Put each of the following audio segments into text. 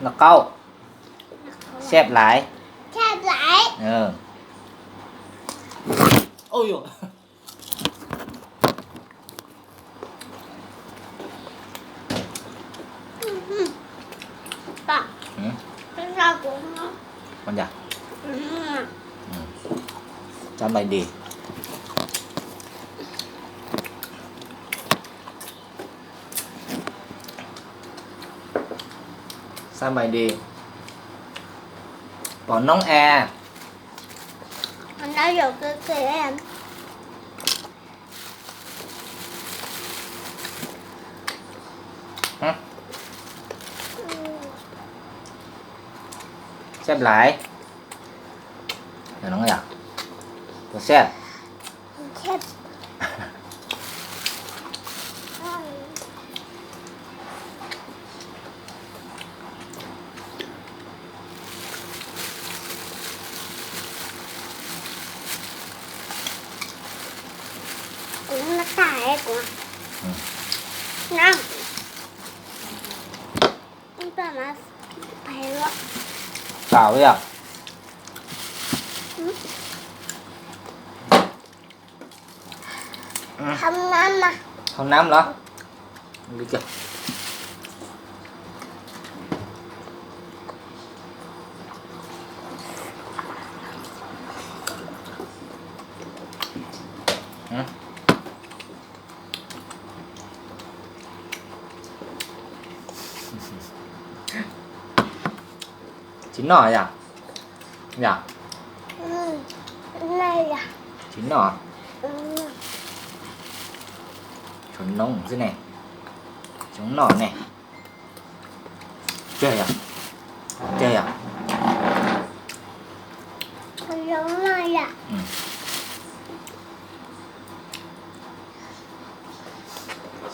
Noj qaub. Sab lais. Oj, sab mais dis. Sab mais dis. Pom noob es. Sab lais. Puas sab? Xaus li os. Hau nab los. Tsis noj yom? Yom? Tsis noj. Tshuav noob xwb ne. Tsis noj ne. Tseg yom? Tseg yom?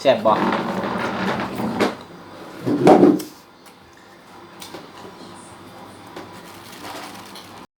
Sab pom.